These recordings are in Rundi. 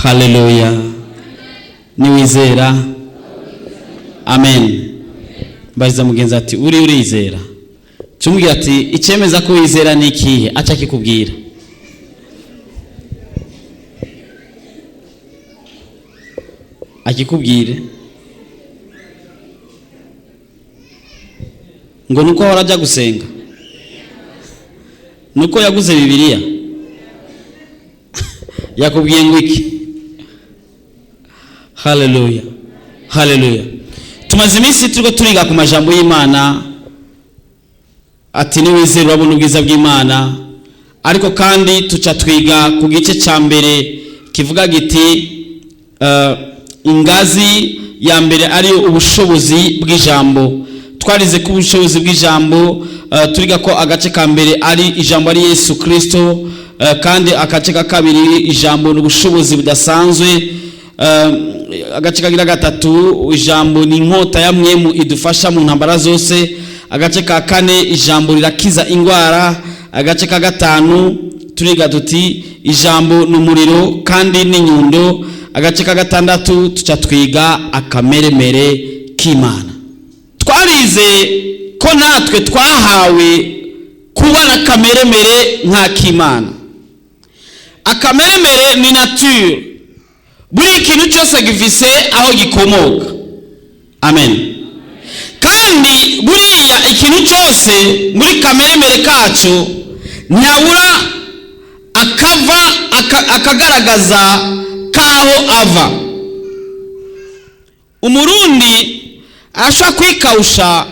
Haleluya! Niwizera, amen. Mbariza mugenzi ati: "Uri urizera?" Tumubwira ati: "Icyemeza ko wizera ni ikihe?" Aca akikubwira. Akikubwire ngo nuko ahora ajya gusenga, nuko yaguze Bibiliya. Yakubwiye ngo iki? Haleluya, haleluya! Tumaze iminsi turiko turiga ku majambo y'Imana, ati: "Niwizera urabona ubwiza bw'Imana." Ariko kandi tuca twiga ku gice cya mbere kivuga giti ingazi ya mbere ari ubushobozi bw'ijambo. Twarize ko ubushobozi bw'ijambo, turiga ko agace ka mbere ari ijambo, ari Yesu Kristo, kandi agace ka kabiri, ijambo ni ubushobozi budasanzwe. Agace kagira gatatu, ijambo ni inkota ya mwemu idufasha mu ntambara zose. Agace ka kane, ijambo rirakiza indwara. Agace ka gatanu, turiga tuti ijambo ni umuriro kandi n'inyundo. Agace ka gatandatu, tuca twiga akameremere k'Imana. Twarize ko natwe twahawe kuba na kameremere nk'ak'Imana. Akameremere ni nature. Buri kintu cyose gifise aho gikomoka, amen. Kandi buriya ikintu cyose muri kameremere kacu ntihabura akava akagaragaza kaho ava. Umurundi arashobora kwikawusha,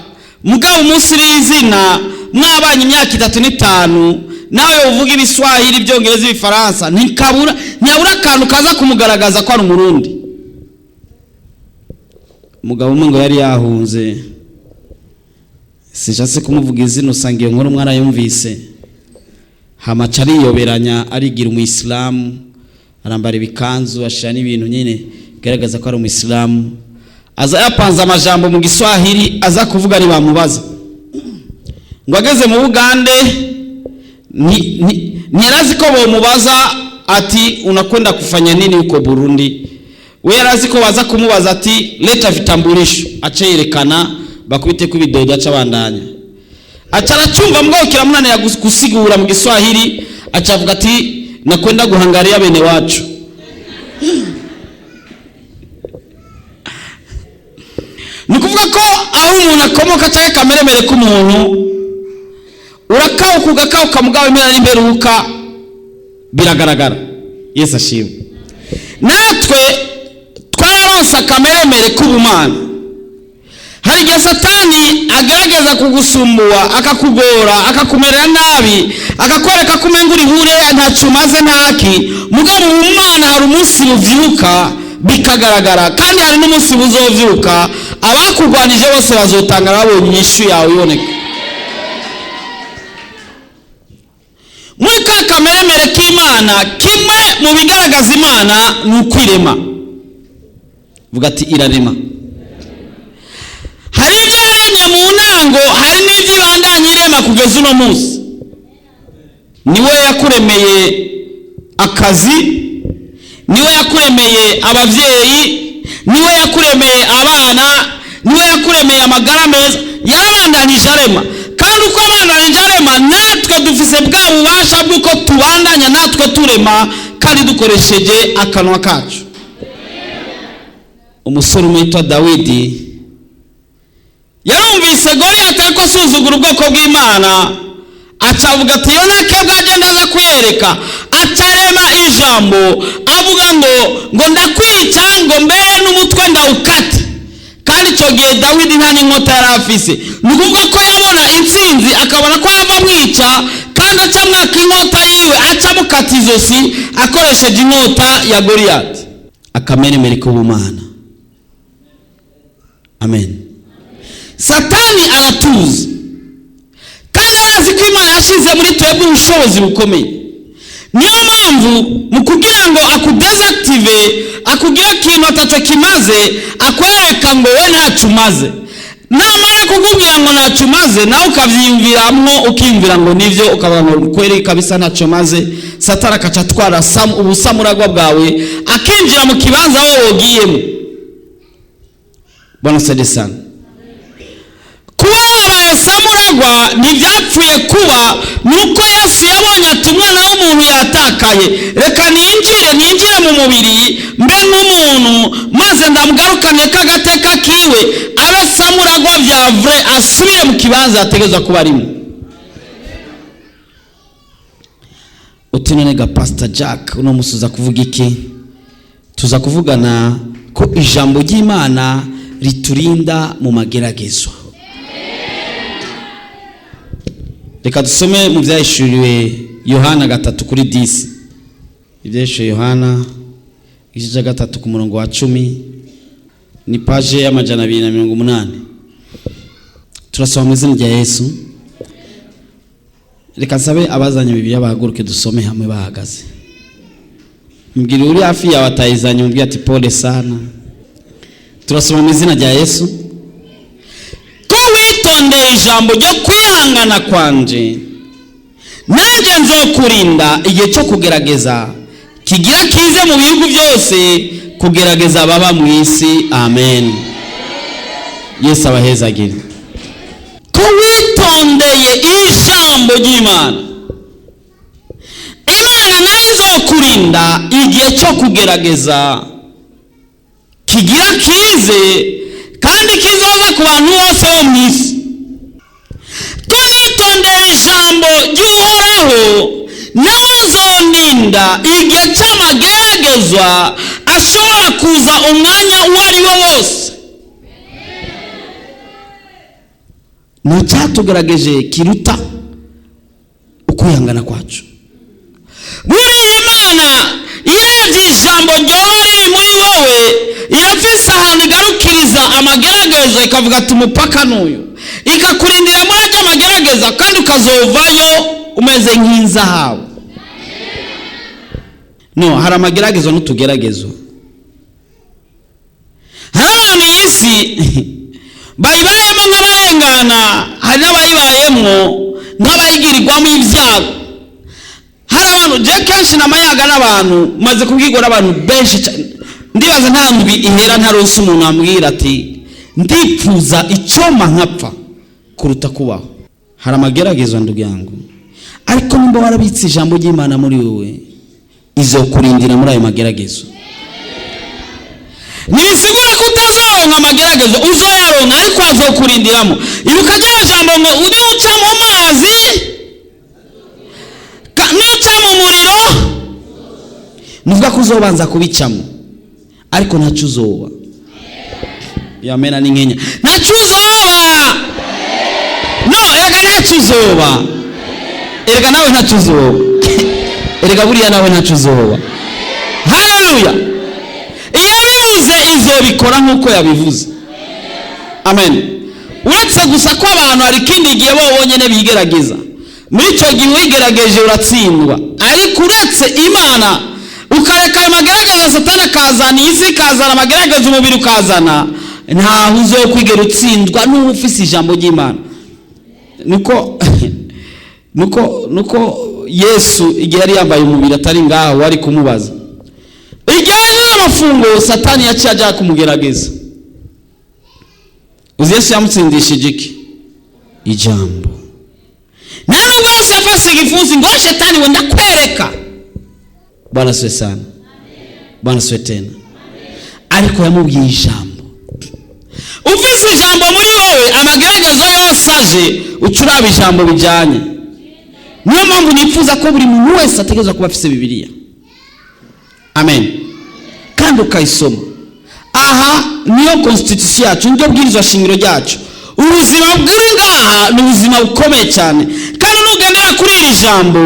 mugabo umunsi w'izina mwabanye imyaka 3 n'5, nawe uvuga Ibiswahili, Ibyongereza, Ibifaransa, ntikabura, ntiyabura akantu kaza kumugaragaza ko ari Umurundi. Umugabo umwe ngo yari yahunze, sinshatse kumuvuga izina, usanga iyo nkuru mwarayumvise. Hamaca ariyoberanya, arigira umuyisilamu, arambara ibikanzu, ashira n'ibintu nyine bigaragaza ko ari umuyisilamu. Aza yapanze amajambo mu Giswahili aza kuvuga nibamubaza. Ngo ageze mu Bugande, ntiyarazi ko bomubaza ati: "Unakwenda kufanya nini huko Burundi?" We yarazi ko baza kumubaza ati: "Leta vitambulisho," ace yerekana, bakubite ko ibidodo, aca abandanya. Aca aracyumva, mugabo kiramunanira gusigura mu Giswahili. Aca avuga ati: "Nakwenda guhangaria bene wacu." Ni ukuvuga ko aho umuntu akomoka cyangwa akameremere k'umuntu, urakawuka ugakawuka, mugabo impera n'imperuka biragaragara. Yesu ashimwe! Natwe twararonse akameremere k'ubumana. Hari igihe Satani agerageza kugusumbuwa, akakugora, akakumerera nabi, akakwereka ko umenga uri hure, ntacyo umaze, ntaki. Mugabo ubumana hari umunsi buvyuka bikagaragara, kandi hari n'umunsi buzovyuka abakurwanije bose bazotanga babonye inyishu yawe iboneka. Muri ka kameremere k'Imana, kimwe mu bigaragaza Imana ni ukwirema. Vuga ati: "Irarema." Hari ibyo yaremye mu ntango, hari n'ibyo ibandanya irema kugeza uno munsi. Niwe yakuremeye akazi, niwe yakuremeye ababyeyi, niwe yakuremeye abana, niwe yakuremeye amagara meza. Yarabandanije arema, kandi uko abandanije arema, natwe dufise bwa bubasha bw'uko tubandanya natwe turema, kandi dukoresheje akanwa kacu. Umusore umwe witwa Dawidi yarumvise Goliyati ariko asuzugura ubwoko bw'Imana, aca avuga ati: "Iyo ntakebwe agenda aza kuyereka." Acarema ijambo, avuga ngo "Ndakwica," ngo mbere n'umutwe ndawukate. Kandi icyo gihe Dawidi nta n'inkota yari afise. Ni ukuvuga ko yabona intsinzi, akabona ko yava amwica, kandi aca amwaka inkota yiwe, aca amukata izosi akoresheje inkota ya Goliyati. Akameremere k'ubumana, amen. Satani aratuzi, kandi arazi ko Imana yashyize muri twebwe ubushobozi bukomeye. Niyo mpamvu mu kugira ngo akudésactive, akugire ikintu ataco kimaze, akwereka ngo we ntacyo umaze. Namara kukubwira ngo ntacyo umaze, nawe ukavyiyumviramwo, ukiyumvira ngo nivyo, ukavuga ngo kweri kabisa ntacyo maze. Satani akaca atwara ubusamuragwa bwawe, akinjira mu kibanza wowe wogiyemo. Bwana sede sana. Kuba wabaye samuragwa ntibyapfuye kuba, nuko Yesu yabonye ati umwana w'umuntu yatakaye, reka ninjire mu mubiri mbe nk'umuntu, maze ndamugarukane k'agateka kiwe, abe samuragwa vya vrai, asubire mu kibanza yategerezwa kuba arimo. Uti none ga Pastor Jack, uno musi uza kuvuga iki? Tuza kuvugana ko ijambo ry'Imana riturinda mu mageragezo. Reka dusome mu byahishuriwe Yohana 3:10. Ibyahishuriwe Yohana igice cya 3 ku murongo wa 10, ni paje y'amajana abiri na mirongo umunani. Turasoma mu izina rya Yesu. Reka nsabe abazanye Bibiliya bahaguruke dusome hamwe bahagaze. Mbwira uri hafi yawe atayizanye, mubwire ati pole sana. Turasoma mu izina rya Yesu. Ko witondeye ijambo ryo kwihangana kwanje, nanjye nzokurinda igihe cyo kugerageza kigira kize mu bihugu byose, kugerageza ababa mu isi. Amen. Yesu abahezagire. Ko witondeye ijambo ry'Imana, Imana nayo izokurinda igihe cyo kugerageza kigira kize, kandi kizoza ku bantu bose bo mu isi. Ko nitondeye ijambo ry'Uhoraho, nawe azondinda igihe cy'amageragezwa ashobora kuza umwanya uwo ari wo wose. Ni icyatugerageje kiruta ukwihangana kwacu. Buriya Imana irebye ijambo ryoba riri muri wowe, irafise ahantu igarukiriza amagerageza, ikavuga ati umupaka n'uyu, ikakurindira muri ajya magerageza, kandi ukazovayo umeze nk'inzahabu. No, hari amageragezo n'utugeragezo. Hari abantu iyi si bayibayemo nk'abarengana, hari n'abayibayemo nk'abayigirirwamo ibyago. Hari abantu je kenshi namayaga n'abantu, maze kubwirwa n'abantu benshi cyane, ndibaza nta ndwi ihera ntaronse umuntu ambwira ati ndipfuza icyoma nkapfa kuruta kubaho. Hari amageragezo ndugu yangu, ariko nimba warabitse ijambo ry'Imana muri wowe, izokurindira muri ayo mageragezo. Ntibisigura ko utazoronka amageragezo, uzoyaronka, ariko azokurindiramo. Ibuka rya jambo ngo ujye uca mu mazi, nuca mu muriro, nuvuga ko uzobanza kubicamo, ariko ntacyo uzoba. Yamena ni nkenya, ntacyo uzoba. No, erega ntacyo uzoba, erega nawe ntacyo uzoba, erega buriya nawe ntacyo uzoba. Haleluya! Iyo bivuze izobikora nk'uko yabivuze. Amen. Uretse gusa ko abantu hari ikindi gihe bo bonyine bigerageza, muri icyo gihe wigerageje uratsindwa. Ariko uretse Imana ukareka ayo magerageza, Satani akazana iyi si, ikazana amagerageza, umubiri ukazana, ntaho uzokwigera utsindwa n'uba ufise ijambo ry'Imana. Nuko Yesu igihe yari yambaye umubiri atari ngaho wari kumubaza, igihe yaje amafunguro, Satani yaciye ajya kumugerageza. Uzi Yesu yamutsindishije iki? Ijambo. Nta nubwo Yesu yafashe igifunsi ngo shetani we ndakwereka. Bwana asifiwe sana. Bwana asifiwe tena. Ariko yamubwiye ijambo. Ufise ijambo muri wowe, amageragezo yose aje ucuraba ijambo bijyanye. Niyo mpamvu nifuza ko buri muntu wese ategerezwa kuba afise Bibiliya. Amen. Kandi ukayisoma. Aha niyo constitution yacu, niryo bwirizwa shingiro ryacu. Ubuzima bw'uri ngaha ni ubuzima bukomeye cyane, kandi nugendera kuri iri jambo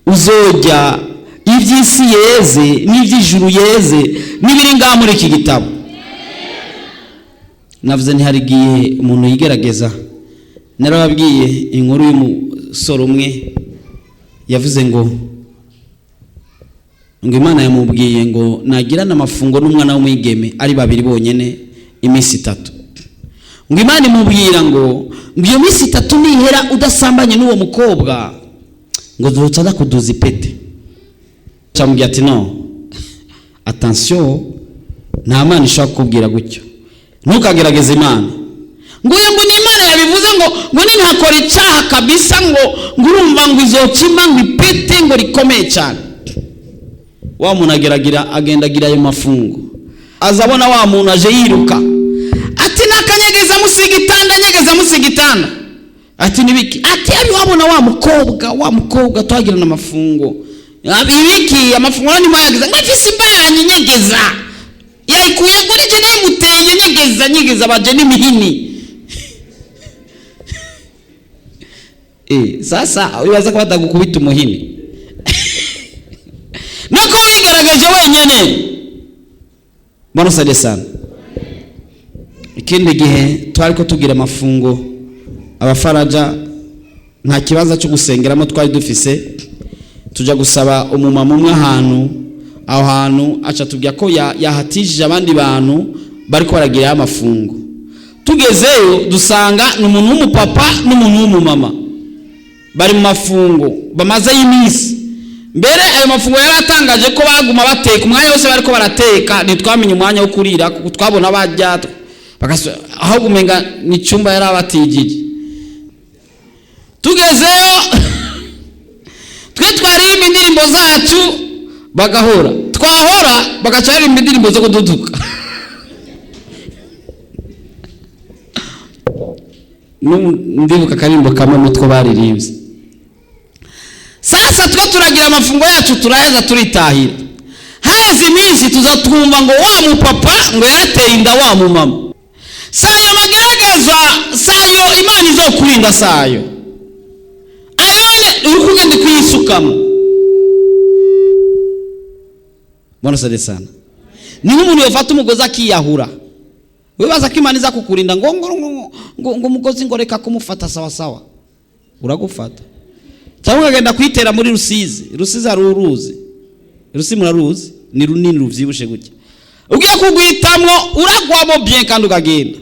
uzojya iby'isi yeze n'iby'ijuru yeze n'ibiri ngaha muri iki gitabo. Navuze ntihari igihe umuntu yigerageza. Narababwiye inkuru y'umusore umwe yavuze ngo Imana yamubwiye ngo nagirane amafungo n'umwana w'umwigeme ari babiri bonyene iminsi 3. Ngo Imana imubwira ngo iyo minsi 3 nihera udasambanye n'uwo mukobwa, Ngo zoca ndakuduza ipete. Camubwira ati: "No, attention, nta Mana ishobora kukubwira gutyo, ntukagerageze Imana." Ngo uyu, ngo ni Imana yabivuze, ngo nintakora icyaha kabisa, ngo urumva ngo izocima ngo ipete ngo rikomeye cyane. Wa muntu ageragira, agenda agira ayo mafungo, azabona wa muntu aje yiruka, ati: "Nakanyegeza musi igitanda, nyegeza musi igitanda." Ati: "Nibiki?" Ati: "Abi wabona wa mukobwa, wa mukobwa twagirana amafungo." Ibiki? Amafungo ni mwayagiza? Ngo ifise imbanyi, nyegeza yayikuye kuri je, nayimuteye, nyegeza, nyegeza, baje n'imihini. Sasa wibaza ko batagukubita umuhini nuko wigaragaje wenyene? Mbona sana. Ikindi gihe twari ko tugira amafungo abafaraja, nta kibanza cyo gusengeramo twari dufise. Tujya gusaba umumama umwe ahantu, aho hantu aca tubwira ko yahatishije abandi bantu bariko baragirayo amafungo. Tugezeyo dusanga ni umuntu w'umupapa n'umuntu w'umumama bari mu mafungo bamazeyo iminsi. Mbere ayo mafungo yari atangaje ko baguma bateka umwanya wose, bariko barateka, ntitwamenye umwanya wo kurira kuko twabona barya aho gumenga ni icyumba yari abatijije. Tugezeyo twe twaririmba indirimbo zacu bagahora, twahora bagaca baririmba indirimbo zo kududuka. Ndibuka akaririmbo kamwe mutwo baririmbye. Sasa twe turagira amafungo yacu, turaheza, turitahira. Haheze iminsi tuza twumva ngo wa mupapa ngo yarateye inda wa mumama. Sayo mageragezwa, sayo Imana izokurinda, sayo ayone uri kugenda kuyisukamo. Bwana sade sana. Ni nk'umuntu yofata umugozi akiyahura, wibaza ko Imana iza kukurinda ngo umugozi ngo reka kumufata? Sawa sawa, uragufata cyangwa ukagenda kuyitera muri Rusizi. Rusizi hari uruzi, Rusizi muraruzi, ni runini ruvyibushe gutya, ugiye kugwitamwo uragwamo bien kandi ukagenda.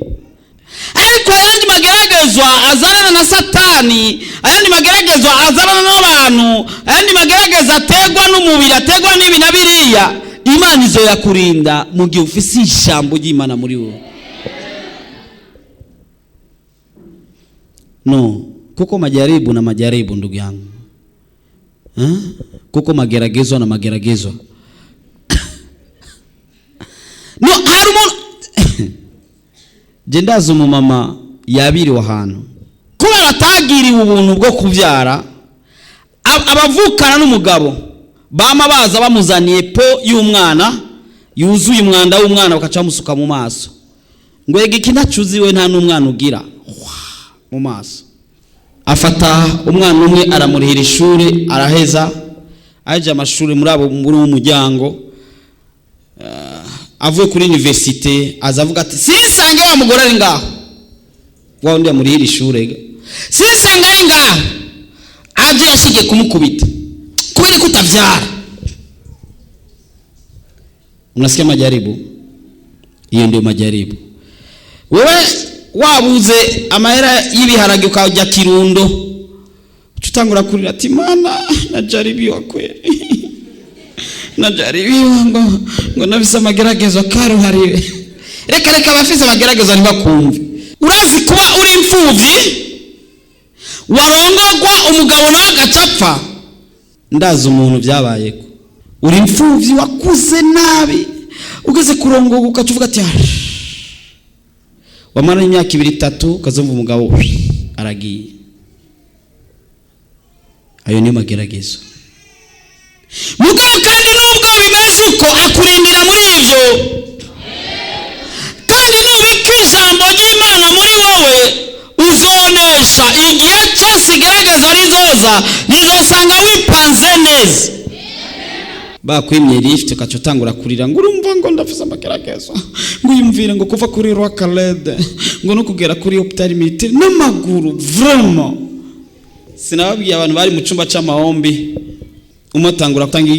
Ariko ayandi mageragezwa azanana na Satani, ayandi mageragezwa azanana n'abantu, ayandi magerageza ategwa n'umubiri, ategwa n'ibi na biriya, Imana izoyakurinda mu gihe ufise ijambo ry'Imana muri wowe. No kuko majaribu na majaribu, ndugu yangu, eh? Kuko mageragezwa na mageragezwa. No hari umuntu, je ndazi umumama yabiriwe ahantu kubera atagiriwe ubuntu bwo kubyara. Abavukana n'umugabo bama baza bamuzaniye po y'umwana yuzuye umwanda w'umwana, bakaca bamusuka mu maso ngo: "Ega iki ntacuziwe, nta n'umwana ugira." Wah, mu maso. Afata umwana umwe, aramurihira ishuri, araheza aje amashuri muri abo muri uwo muryango. Avuye kuri université aza avuga ati: "Sinsange wa mugore ari ngaho, wa wundi yamurihira ishuri, ega sinsange ari ngaho." Aje yashigiye kumukubita kubera ko utavyara. Unasikia majaribu? Hiyo ndio majaribu. Wewe wabuze amahera y'ibiharage ukajya Kirundo, tutangura kurira ati: "Mana, najaribiwa kweli, najaribiwa." Ngo nafise amageragezo karuhariwe. Reka reka, abafise amageragezo ntibakumve. Urazi kuba uri imfuvyi, warongogwa umugabo nawe agaca apfa? Ndazi umuntu byabayeko. Uri imfuvyi, wakuze nabi, ugeze kurongogwa ugaca uvuga ati: "Ah." Wamara imyaka 2, 3, ukazumva umugabo aragiye. Ayo niyo mageragezo. Mugabo kandi nubwo bimeze uko, akurindira muri ibyo, kandi nubika ijambo ry'Imana muri wowe uzonesha. Igihe cyose igerageza rizoza, rizosanga wipanze neza. Bakwimye lift, ugaca utangura kurira ngo urumva ngo ndafise amageragezo, ngo uyumvire ngo kuva kuri Rwakalede ngo no kugera kuri hôpital militaire n'amaguru vraiment. Sinababwiye abantu bari mu cyumba c'amahombi, umwe atangura gutanga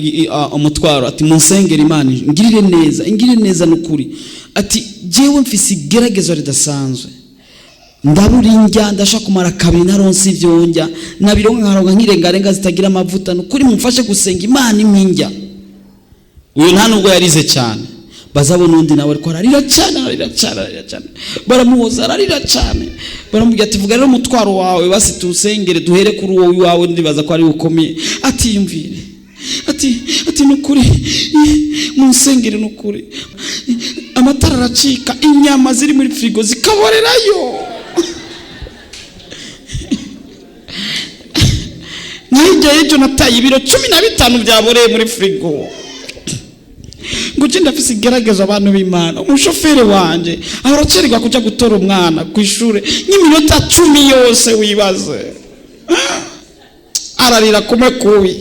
umutwaro ati: "Munsengere Imana ingirire neza, ingirire neza n'ukuri." Ati: "Jewe mfise igeragezo ridasanzwe." Ndabura indya, ndashaka kumara kabiri ntaronse ibyo ndya, nabironka nkaronka nk'irengarenga zitagira amavuta. Nukuri mumfashe gusenga Imana impinjya. Uyu nta nubwo yarize cyane. Bazabona undi nawe ariko ararira cyane, ararira cyane, ararira cyane, baramuhoza, ararira cyane, baramubwira ati: "Vuga rero umutwaro wawe, basi tuwusengere, duhere kuri uwo wawe, ndibaza ko ari ukomeye." Atiyumvire, ati: "Nukuri munsengere, nukuri amatara aracika, inyama ziri muri firigo zikaborerayo. Nk'ijya y'ejo nataye ibiro 15 byaboreye muri firigo." Ngo ugende afise igerageza. Abantu b'Imana, umushoferi wanje ahora acererwa kujya gutora umwana ku ishuri nk'iminota 10 yose, wibaze. Ararira kumwe kubi.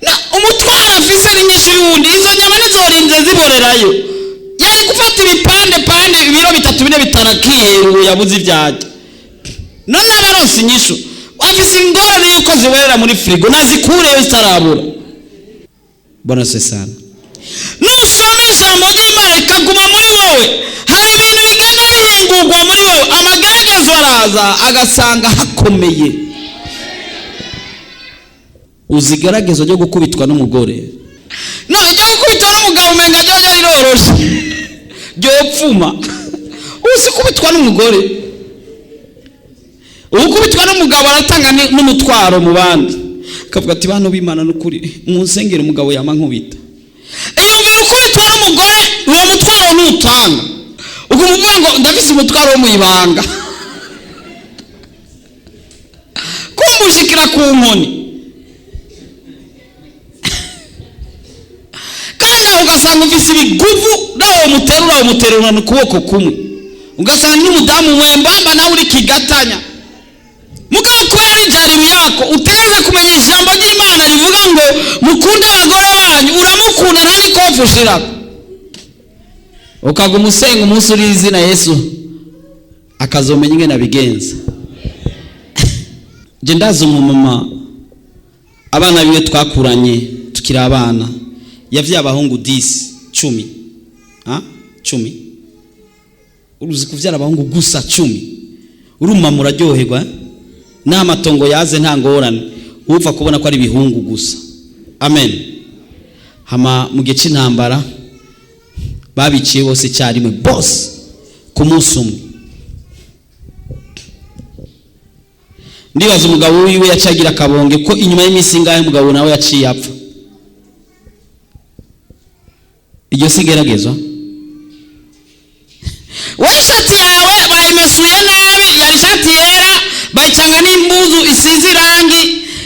Na umutwaro afise ni nyinshi y'uwundi. Izo nyama nizorinze ziborerayo, yari gufata ibipande pande, ibiro 3, 4, 5, akihera. Ubu yabuze ivyarya. None abaronse inyishu, afise ingorane yuko ziborera muri firigo, nazikureyo zitarabura. Bwana se sana. Nusoma ijambo ry'Imana rikaguma muri wowe, hari ibintu bigenda bihingurwa muri wowe. Amageragezwa araza agasanga hakomeye. Uzi igeragezwa ryo gukubitwa n'umugore? No ryo gukubitwa n'umugabo umenga ryo riroroshe, ryopfuma. Uzi kubitwa n'umugore? Ukubitwa n'umugabo aratanga n'umutwaro mu bandi, akavuga ati: "Bantu b'Imana, n'ukuri munsengere, umugabo yama nkubita." Iyumvira ukubitwa n'umugore, uwo mutwaro ntutanga, uguma uvuga ngo: "Ndafise umutwaro wo mu ibanga." Kumbushikira ku nkoni, kandi aho ugasanga ufise ibiguvu, nawe muterura, umuterurana ukuboko kumwe, ugasanga n'umudamu mwembamba nawe uri kigatanya. Mugabo kubera ijaribu yako, utegereza kumenya ijambo ry'Imana rivuga ngo mukunde abagore banyu. Uramukunda, nta n'ikofu ushirako, ukaguma usenga. Umunsi uri izina Yesu akazomenya ingene abigenza. Je ndazi umumama, abana biwe twakuranye tukiri abana, yavyaye abahungu 10, 10, ha? 10. Uruzi kuvyara abahungu gusa 10, urumama uraryoherwa, n'amatongo yaze nta ngorane, upfa kubona ko ari ibihungu gusa. Amen. Hama mu gihe c'intambara babiciye bose icyarimwe, bose ku munsi umwe. Ndibaza umugabo wiwe yacagira akabonge ko inyuma y'iminsi ingahe umugabo nawe yaciye apfa. Iryo si igeragezwa? Wowe ishati yawe bayimesuye nabi, yari ishati yera, bayicanga n'imbuzu isize irangi,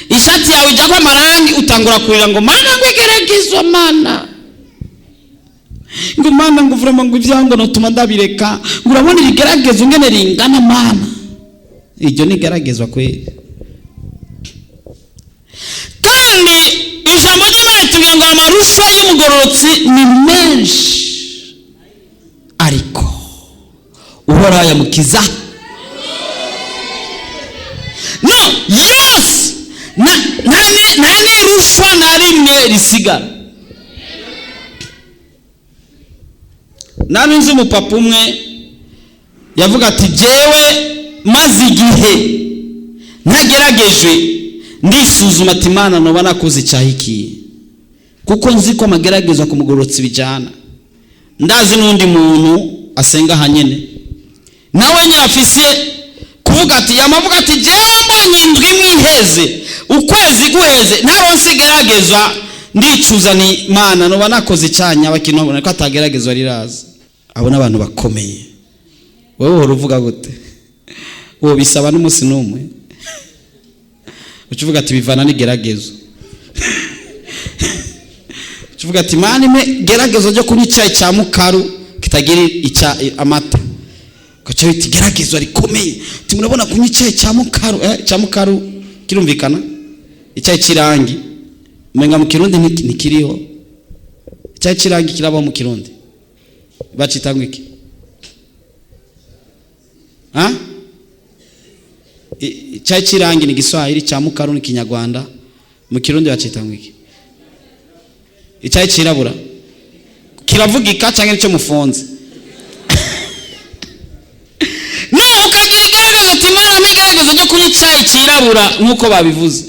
ishati yawe ijyako amarangi, utangura kurira ngo: "Mana, ngo igeragezwa, Mana, ngo Mana, ngo vraiment, ngo ibyango notuma ndabireka, ngo urabona irigeragezwa ingene ringana, Mana." Iryo ni igeragezwa kweli. Kandi ijambo ry'Imana ritubwira ngo amarushwa y'umugororotsi ni menshi, ariko Uhoraho yamukiza no yose. Nta n'irushwa na rimwe risigara. Nari nzi umupapa umwe yavuga ati: "Jewe maze igihe ntageragejwe, ndisuzuma ati: Imana, noba nakoze icyahikiye, kuko nzi ko amageragezwa ku mugororotsi bijyana." Ndazi n'undi muntu asenga ahanyene, nawe nyine afise kuvuga ati, yamavuga ati: "Jewe mbonye indwi imwe iheze, ukwezi guheze, ntaronse igeragezwa, ndicuza ni Imana, noba nakoze icyanya." Bakinobona ko atageragezwa riraza. Abo n'abantu bakomeye. Wowe uhora uvuga gute? Uwo bisaba n'umunsi n'umwe uca uvuga ati: "Bivana n'igeragezo." Uca uvuga ati: "Mana, impe geragezo ryo kunywa icyayi cya mukaru kitagira icya amata." Ugaca wita igeragezo rikomeye, ati: "Murabona kunywa icyayi cya mukaru." Cya mukaru kirumvikana, icyayi cy'irangi umenga mu Kirundi ntikiriho. Icyayi cy'irangi kirabaho mu Kirundi? Bacita ngo iki? Ha? Icyayi cy'irangi ni Igiswahili, cya mukaru ni Kinyarwanda, mu Kirundi bacita ngo iki? Icyayi cyirabura kiravugika cyangwa nicyo mufunze? No ukagira igaragaza ati Imana mpigaragaza ryo kunywa icyayi cyirabura nk'uko babivuze,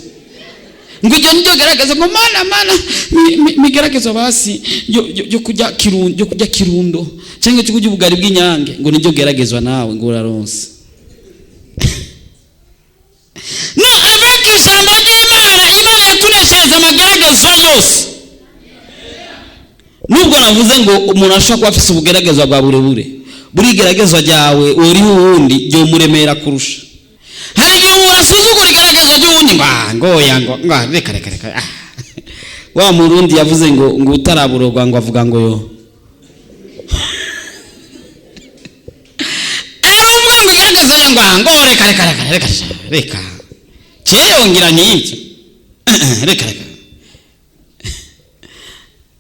ngo iryo niryo garagaza, ngo Mana, Mana, migaragaza basi ryo kurya kirundo, ryo kurya kirundo cyangwa cyo kurya ubugari bw'inyange, ngo niryo geragezwa, nawe ngo uraronse. No avec ijambo ry'Imana, Imana yatuneshereza amageragezwa yose. Nubwo navuze ngo umuntu ashobora kuba afise ubugeragezwa bwa burebure, buri geragezwa ryawe uriho uwundi ryomuremera kurusha. Hari igihe umuntu asuzugura igeragezwa ry'uwundi, ngo ah, ngoya, ngo ah, reka reka reka, ah. Wa murundi yavuze ngo utaraburogwa ngo avuga ngo yo aravuga ngo igerageza ngo ah, ngo reka reka reka reka reka cyeyongera nk'ibyo, reka reka.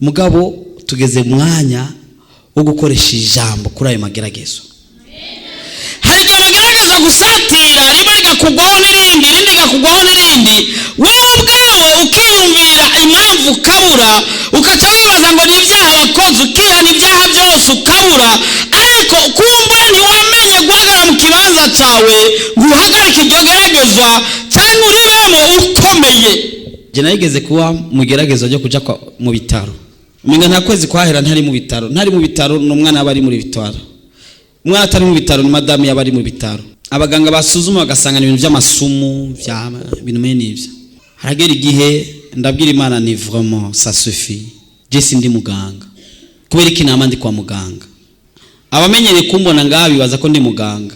Mugabo tugeze mu mwanya wo gukoresha ijambo kuri ayo mageragezo. Hari igihe amagerageza gusatira, rimwe rigakugwaho n'irindi, irindi rigakugwaho n'irindi, wowe ubwawe ukiyumvira impamvu ukabura, ukaca wibaza ngo ni ibyaha wakoze, ukihana ibyaha byose ukabura. Ariko kumbura ntiwamenye guhagarara mu kibanza cyawe ngo uhagarike iryo geragezwa cyangwa uribemo ukomeye. Njye narigeze kuba mu igeragezwa ryo kuja mu bitaro, umenga nta kwezi kwahera ntari mu bitaro. Ntari mu bitaro ni umwana aba ari muri bitaro, umwana atari mu bitaro ni madamu yaba ari mu bitaro. Abaganga basuzuma bagasanga ni ibintu by'amasumu, bya ibintu bene ibyo. Haragera igihe ndabwira Imana ni vraiment ça suffit, je sindi muganga, kubera iki nama ndi kwa muganga? Abamenyereye kumbona ngaha bibaza ko ndi muganga.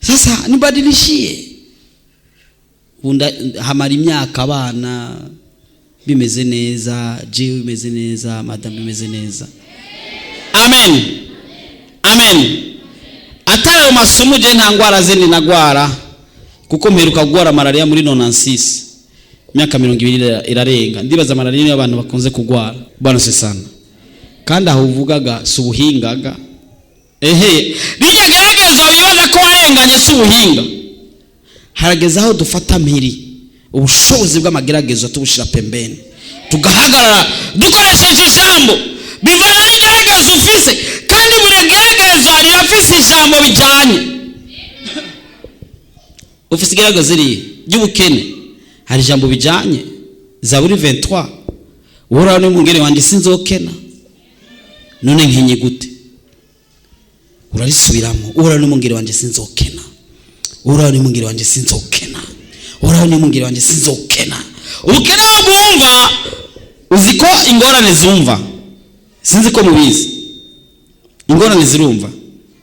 Sasa nibadilishie. Ubu hamara imyaka abana bimeze neza, jewe bimeze neza, madamu bimeze neza. Amen, amen. Atari ayo masumu, je nta ngwara zindi nagwara, kuko mperuka kugwara malaria muri 96, imyaka 20 irarenga. Ndibaza malaria niyo abantu bakunze kugwara. Bwana se sana, kandi aho uvugaga si ubuhingaga, ehe rijya gerageza wibaza ko warenganye si ubuhinga. Harageze aho dufata mpiri ubushobozi bw'amageragezo tubushira pembeni, tugahagarara dukoresheje ijambo. Bivana n'igerageza ufise, kandi buri gerageza rirafise ijambo bijyanye. Ufise igerageza irihe ry'ubukene, hari ijambo bijyanye, Zaburi 23: "Uhoraho ni umwungeri wanjye, sinzokena." None nkenye gute? Urarisubiramo: "Uhoraho ni umwungeri wanjye, sinzokena. Uhoraho ni umwungeri wanjye, sinzokena. Uhoraho ni umwungeri wanjye, sinzokena." Ubukene bwumva, uzi ko ingorane zumva? Sinzi ko mubizi, ingorane zirumva.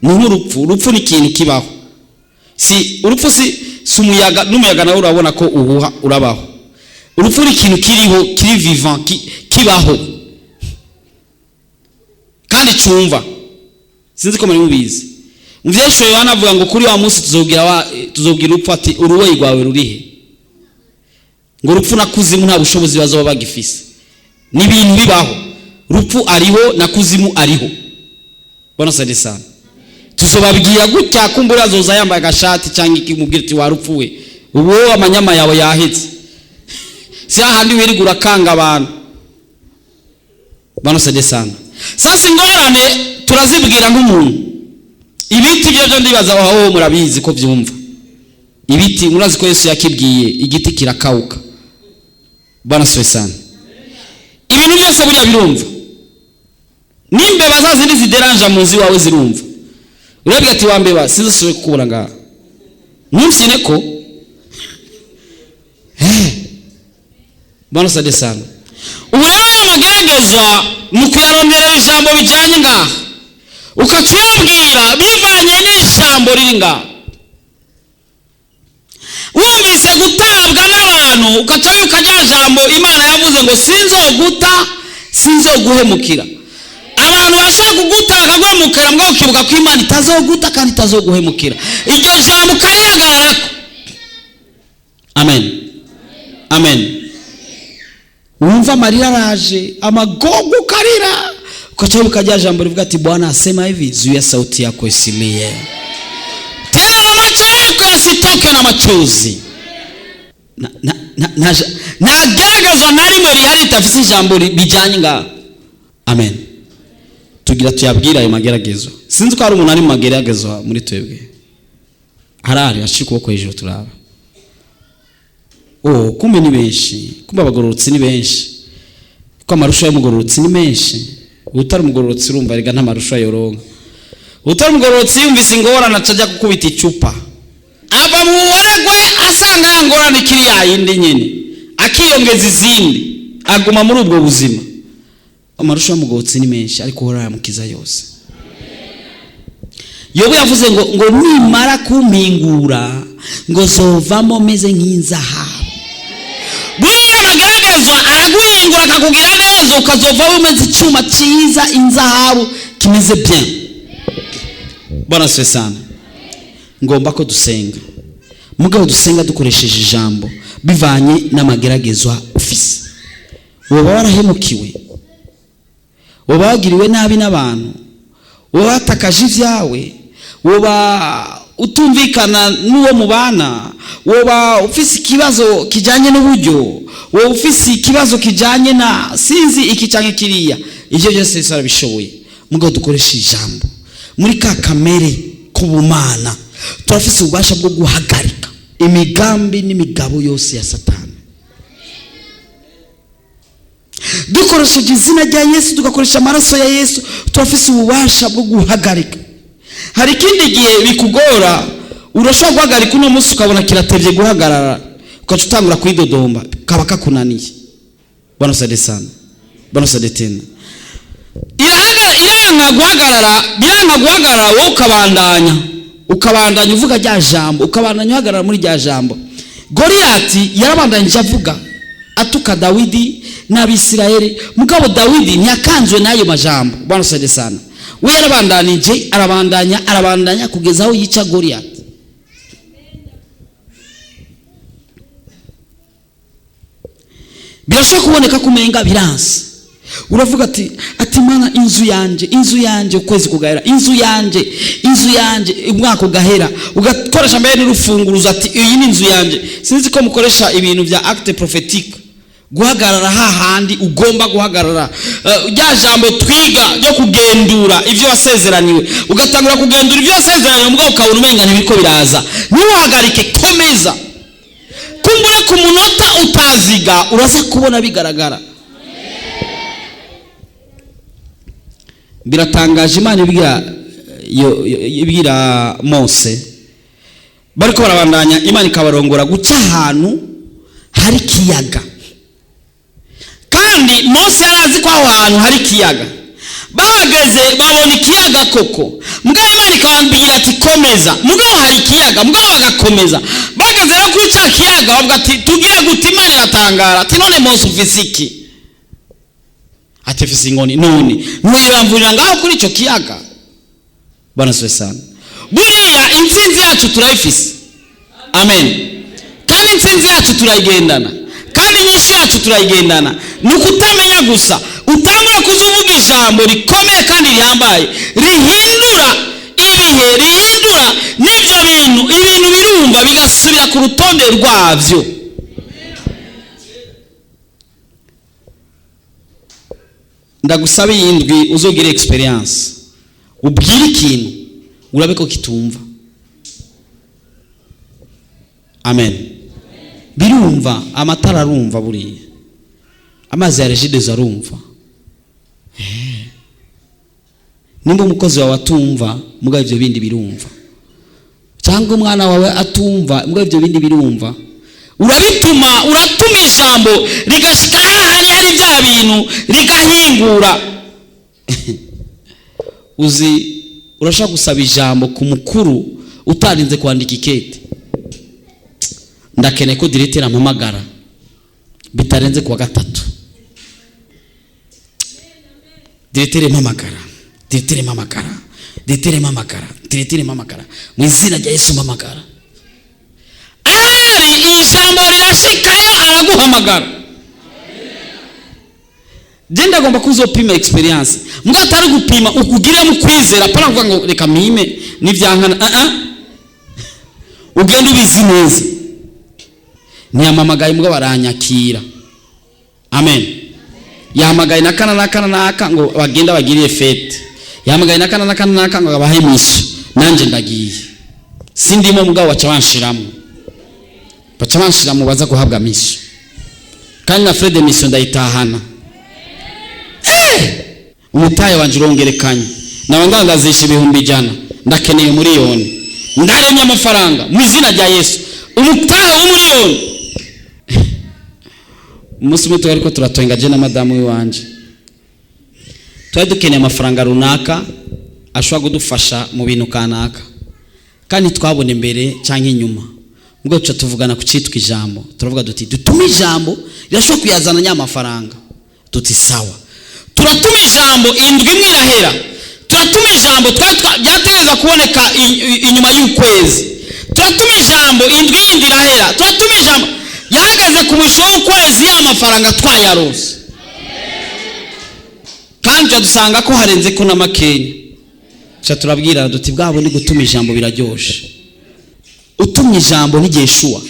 Ni nk'urupfu. Urupfu ni ikintu kibaho, si urupfu si umuyaga, n'umuyaga nawe urabona ko uhuha urabaho. Urupfu ni ikintu kiriho, kiri vivant, kibaho kandi cyumva. Sinzi ko muri mubizi. Mu Vyesho Yohana avuga ngo kuri wa munsi tuzobwira urupfu ati: "Uruweyi rwawe rurihe?" Ngo urupfu na kuzimu nta bushobozi bazoba bagifise. Ni ibintu bibaho, rupfu ariho na kuzimu ariho. Bwana sante sana. Tuzobabwira gutya, kumbura azoza yambaye agashati cyangwa ikimubwira ati: "Warupfu we, ubu wowe amanyama yawe yahetse, si hahandi wirirwa urakanga abantu." Bwana sante sana. Sasa ingorane turazibwira nk'umuntu. Ibiti byo ndibaza aho murabizi ko byumva. Ibiti murazi ko Yesu yakibwiye igiti kirakauka. Bwana siwe sana. Ibintu byose buriya birumva, n'imbeba za zindi zideranja mu nzu iwawe zirumva. Urabwira ati: "Wa mbeba, sinzasubire kukubura ngaha, ntumbyine ko." Bwana sade sana. Ubu rero ayo mageragezwa mu kuyaronderera ijambo bijyanye ngaha, ukaca uyabwira bivanye n'ijambo riri ngaha. Wumvise gutabwa n'abantu, ukaca wibuka rya jambo Imana yavuze ngo: "Sinzoguta, sinzoguhemukira." Abantu bashaka kuguta bakaguhemukira, mbwa ukibuka ko Imana itazoguta kandi itazoguhemukira, iryo jambo ukarihagararako. Amen, amen. Wumva amarira araje, amagogo, ukarira, ukaca wibuka rya jambo rivuga ati: "Bwana asema hivi: zuia sauti yako isilie tena na macho yako yasitoke na machozi." Nta geragezwa na rimwe rihari ritafise ijambo bijyanye ngaho. Amen. Tugira tuyabwira ayo mageragezo. Sinzi ko hari umuntu ari mu mageragezo muri twebwe. Harari ashira ukuboko hejuru turaba. Oh, kumbe ni benshi, kumbe abagororotsi ni benshi, ko amarusha y'umugororotsi ni menshi. Utari umugororotsi urumva rega nta marusha yoronka. Utari umugororotsi yumvise ingorane aca gukubita icupa, ava mu buboregwe asanga ya ngorane ikiri yayindi nyene, akiyongeza izindi, aguma muri ubwo buzima. Amarusha y'umugororotsi ni menshi, ariko Uhoraho aramukiza yose. Yobu yavuze ngo nimara kumpingura ngo zovamo meze nk'inzahabu. Buriya amagaragazwa araguhingura akakugira neza, ukazovamo umeze icyuma cyiza, inzahabu kimeze bien. Bwana asifiwe sana. Ngomba ko dusenga, mugabo dusenga dukoresheje ijambo bivanye n'amageragezwa ufise. Woba warahemukiwe, woba wagiriwe nabi n'abantu, woba watakaje ibyawe, woba utumvikana n'uwo mubana, woba ufise ikibazo kijyanye n'uburyo, woba ufise ikibazo kijyanye na sinzi iki cyangwa kiriya, ibyo byose Yesu arabishoboye. Mugabo dukoresha ijambo muri ka kamere k'ubumana, turafise ububasha bwo guhagarika imigambi n'imigabo yose ya Satani. Dukoresheje izina rya Yesu, tugakoresha amaraso ya Yesu, turafise ububasha bwo guhagarika. Hari ikindi gihe bikugora, urashobora guhagarika uno munsi ukabona kiratevye guhagarara, ugaca utangura kwidodomba, kaba kakunaniye. Bwana sade sana, Bwana sade tena. Iranga guhagarara, biranga guhagarara, wowe ukabandanya uvuga rya jambo, ukabandanya uhagarara muri rya jambo. Goliyati yarabandanyije avuga atuka Dawidi n'Abisirayeli, mugabo Dawidi ntiyakanzwe n'ayo majambo. Bwana sade sana. We yarabandanije, arabandanya, arabandanya kugeza aho yica Goliyati. Birashobora kuboneka kumenga biranse. Uravuga ati Mana, inzu yanje, inzu yanje, ukwezi kugahera, inzu yanje, inzu yanje, umwaka ugahera, ugakoresha mbere n'urufunguruzo ati iyi ni inzu yanje. Sinzi ko mukoresha ibintu vya acte prophétique, guhagarara hahandi ugomba guhagarara. Rya jambo twiga ryo kugendura ivyo wasezeraniwe, ugatangura kugendura ivyo wasezeraniwe, mugabo ukabona umenga ntibiriko biraza. Ntuhagarike, komeza. Kumbura ku munota utaziga uraza kubona bigaragara. Biratangaje, Imana ibwira Mose, bariko barabandanya, Imana ikabarongora guca ahantu hari ikiyaga, kandi Mose yarazi ko aho hantu hari ikiyaga. Bahageze babona ikiyaga koko, mugabo Imana ikababwira ati komeza, mugabo hari ikiyaga, mugabo bagakomeza. Bageze rero kuri ca kiyaga bavuga ati tugira gute? Imana iratangara ati none Mose ufise iki? Ati mfise inkoni. None ntiwibamvurira ngaho kuri ico kiyaga? Bwana asifiwe sana. Buriya intsinzi yacu turayifise, amen. Kandi intsinzi yacu turayigendana, kandi inyishu yacu turayigendana. Ni ukutamenya gusa, utangura kuzuvuga ijambo rikomeye kandi rihambaye, rihindura ibihe, rihindura n'ibyo bintu, ibintu birumva bigasubira ku rutonde rwabyo. Ndagusaba iyi ndwi uzogire experience, ubwire ikintu urabe ko kitumva. Amen. Birumva, amatara arumva, buriya amazi ya Regideso arumva. Nimba umukozi wawe atumva, mugabo ivyo bindi birumva, cyangwa umwana wawe atumva, mugabo ivyo bindi birumva, urabituma, uratuma ijambo rigashika hahandi hari bya bintu rigahingura. Uzi, urashobora gusaba ijambo ku mukuru utarinze kwandika ikete. Ndakeneye ko directeur ampamagara bitarenze kuwa gatatu. Directeur mpamagara, directeur mpamagara, directeur mpamagara, directeur mpamagara, mu izina rya Yesu mpamagara. Ari ijambo rirashikayo araguhamagara. Je ndagomba kuzopima experience, mbwa atari gupima ukugire mu kwizera, apana kuvuga ngo reka mpime nivyankana. Ugenda ubizi neza. Ntiyamamagaye mbwa baranyakira. Amen. Yahamagaye na kana na kana naka ngo bagenda bagiriye fete. Yahamagaye na kana na kana naka ngo abahe mission. Nanje ndagiye. Sindimo, mugabo baca banshiramo, baca banshiramo baza guhabwa mission, kandi na frais de mission ndayitahana. Umutahe wanje urongerekanye, nawe ndandazisha 100,000, ndakeneye miliyoni. Ndaremye amafaranga mu izina rya Yesu, umutahe w'umuriyoni. Umunsi umwe twari ko turatwenga, je na madamu w'iwanje, twari dukeneye amafaranga runaka ashobora kudufasha mu bintu kanaka, kandi twabona imbere cyangwa inyuma. Ubwo tuca tuvugana ku cyitwa ijambo, turavuga duti: "Dutume ijambo, rirashobora kuyazana nya mafaranga." Tuti: "Sawa." Turatuma ijambo, indwi imwe irahera. Turatuma ijambo, byategereza kuboneka inyuma y'ukwezi. Turatuma ijambo, indwi yindi irahera. Turatuma ijambo, yahagaze ku mwisho w'ukwezi ya mafaranga twayarose, kandi tuca dusanga ko harenze ko na makenya. Tuca turabwira duti: "Bwa bundi gutuma ijambo biraryoshe." Utumye ijambo ntiryeshuwa,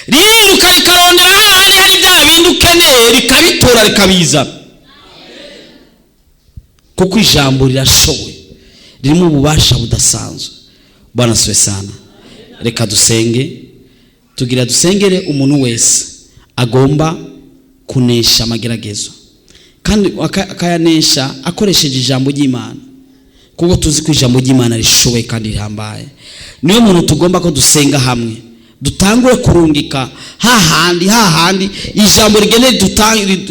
ririruka rikarondera hahandi hari bya bindi ukeneye, rikabitora, rikabizana, kuko ijambo rirashoboye, ririmo ububasha budasanzwe. Bwana asifiwe sana. Reka dusenge. Tugira dusengere umuntu wese agomba kunesha amageragezo, kandi akayanesha akoresheje ijambo ry'Imana, kuko tuzi ko ijambo ry'Imana rishoboye kandi rihambaye. Niyo muntu tugomba ko dusenga hamwe, dutangure kurungika hahandi, hahandi ijambo rigende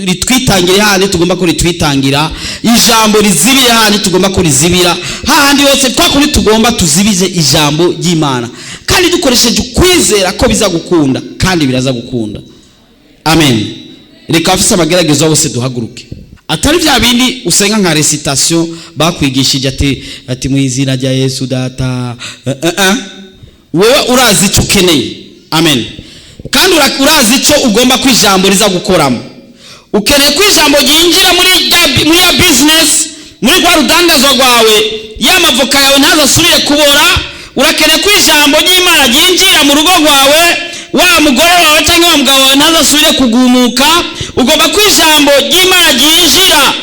ritwitangire, hahandi tugomba ko ritwitangira, ijambo rizibire hahandi tugomba ko rizibira, hahandi hose kwa kundi tugomba tuzibize ijambo ry'Imana, kandi dukoresheje ukwizera ko biza gukunda, kandi biraza gukunda. Amen. Reka abafise amageragezo bose duhaguruke, atari bya bindi usenga nka récitation bakwigishije, ati: "Mu izina rya Yesu Data." Wewe urazi icyo ukeneye. Amen. Kandi urazi icyo ugomba ko ijambo riza gukoramo. Ukeneye ko ijambo ryinjira muri ya business, muri rwa rudandazwa rwawe, ya mavoka yawe ntazasubire kubora. Urakeneye ko ijambo ry'Imana ryinjira mu rugo rwawe, wa mugore wawe cyangwa wa mugabo wawe ntazasubire kugumuka. Ugomba ko ijambo ry'Imana ryinjira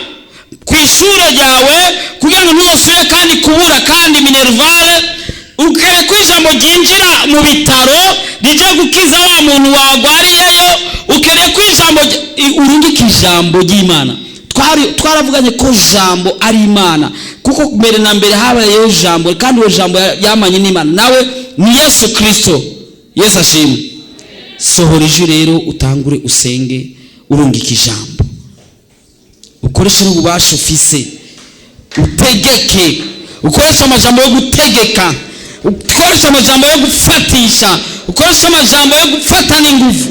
ku ishuri ryawe kugira ngo ntuzasubire kandi kubura kandi minerval. Ukeneye ko ijambo ryinjira mu bitaro, rijya gukiza wa muntu wagwariyeyo. Ukeneye ko ijambo urungika ijambo ry'Imana. Twaravuganye ko jambo ari Imana, kuko mbere na mbere habayeho jambo, kandi uwo jambo yamanye n'Imana, nawe ni Yesu Kirisito. Yesu ashimwe. Sohora ijwi rero, utangure usenge, urungika ijambo, ukoreshe n'ububasha ufise, utegeke, ukoreshe amajambo yo gutegeka, ukoreshe amajambo yo gufatisha, ukoreshe amajambo yo gufata n'ingufu.